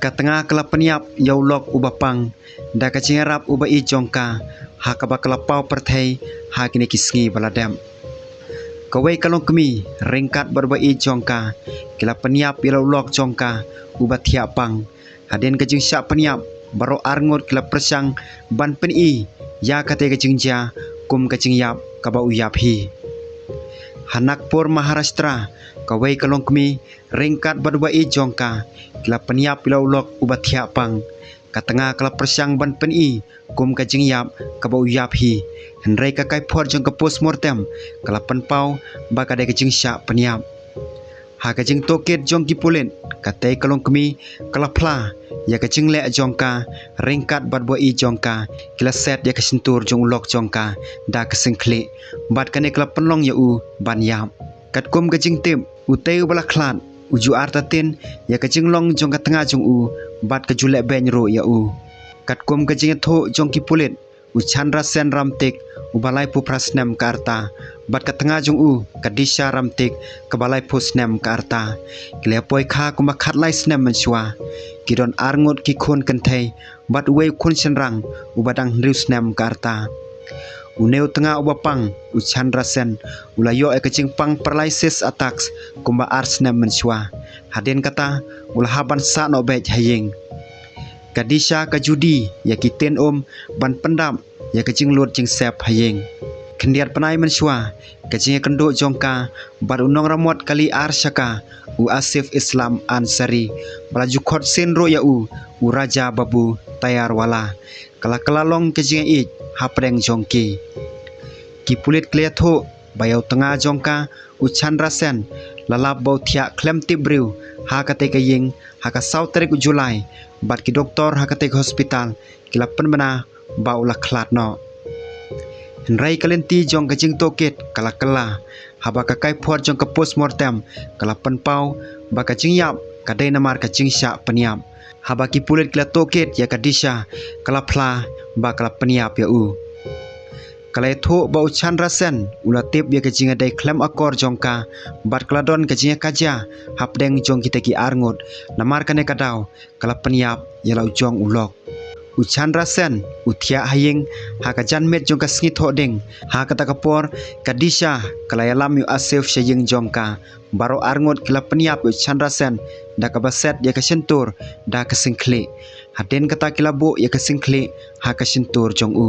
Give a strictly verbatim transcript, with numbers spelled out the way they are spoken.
Ka tnga ka la pynïap ïa u lok uba pang da ka jingïarap uba ïeit jong ka, ha kaba ka la paw pyrthei ha kine ki sngi ba la dep. Kawei ka longkmie ryngkat bad uba ïeit jong ka, ki la pynïap ïa la u lok jong ka uba thiah pang. Hadien ka jingshah pynïap, baroh arngut ki la pyrshang ban pyni ïa katei ka jingjia kum ka jingïap kaba u ïap hi. Ha Nagpur, Maharashtra, kawei ka longkmie ryngkat bad uba ïeit jong ka, ki la pynïap ïa la u lok uba thiah pang. Ka tnga ka la pyrshang ban pyni kum ka jingïap kaba u ïap hi, hynrei ka kaiphod jong ka postmortem ka la pynpaw ba ka dei ka jingshah pynïap. Ha ka jingtohkit jong ki pulit, katei ka longkmie ka la phla ïa ka jingleh jong ka ryngkat bad uba ïeit jong ka, ki la set ïa ka shyntur jong u lok jong ka da ka syngkhlieh, bad kane ka la pynlong ïa u ban ïap. Katkum ka jingtip, utei uba la khlad u ju artatien ïa ka jinglong jong ka tnga jong u, bad ka ju leh beiñ ruh ïa u. Katkum ka jingïathuh jong ki pulit, u Chandra Sen Ramtik, uba laiphew phra snem ka rta, bad ka tnga jong u, ka Disha Ramtik, kaba laiphew snem ka rta. Ki la poi kha kumba khatlai snem mynshuwa. Ki don arngut ki khun kynthei bad uwei u khun shynrang uba dang hynriew snem ka rta. Une u tnga uba pang, u Chandra Sen, u la ïoh ïa ka jingpang paralysis attacks kumba ar snem mynshuwa. Hadien kata, u la hap ban sah noh beit ha ïing. Ka Disha ka ju die ïa ki tin um ban pyndap ïa ka jinglut jingsep ha ïing. Khyndiat bnai mynshuwa, ka jingïakynduh jong ka bad u nongramot kali ar sha ka, u Asif Islam Ansari, ba la ju khot sien ruh ïa u, u Raja Babu Tayarwala, ka la kylla long ka jingïaieit hapdeng jong ki. Ki pulit ki la ïathuh ba ïa u tnga jong ka, u Chandra Sen, la lap ba u thiah khlem tip briew ha katei ka ïing ha ka saw tarik u July, bad ki doktor ha katei ka hospital ki la pynbna ba u la khlad noh. Hynrei ka lynti jong ka jingtohkit ka la kylla, haba ka kaiphod jong ka postmortem ka la pynpaw ba ka jingïap ka dei namar ka jingshah pynïap. Haba ki pulit ki la tohkit ïa ka Disha, ka la phla ba ka la pynïap ïa u. Ka la ïathuh ba u Chandra Sen u la tip ïa ka jingïadei khlem akor jong ka, bad ka la don ka jingïakajia hapdeng jong kita ki arngut, namar kane ka daw ka la pynïap ïa la u jong u lok. U Chandra Sen u thiah ha ïing ha ka janmiet jong ka sngi Thohdieng. Ha kata ka por, ka Disha ka la ïalam ïa u Asif sha ïing jong ka. Baroh arngut ki la pynïap ïa u Chandra Sen da kaba set ïa ka shyntur da ka syngkhlieh. Hadien kata ki la buh ïa ka syngkhlieh ha ka shyntur jong u.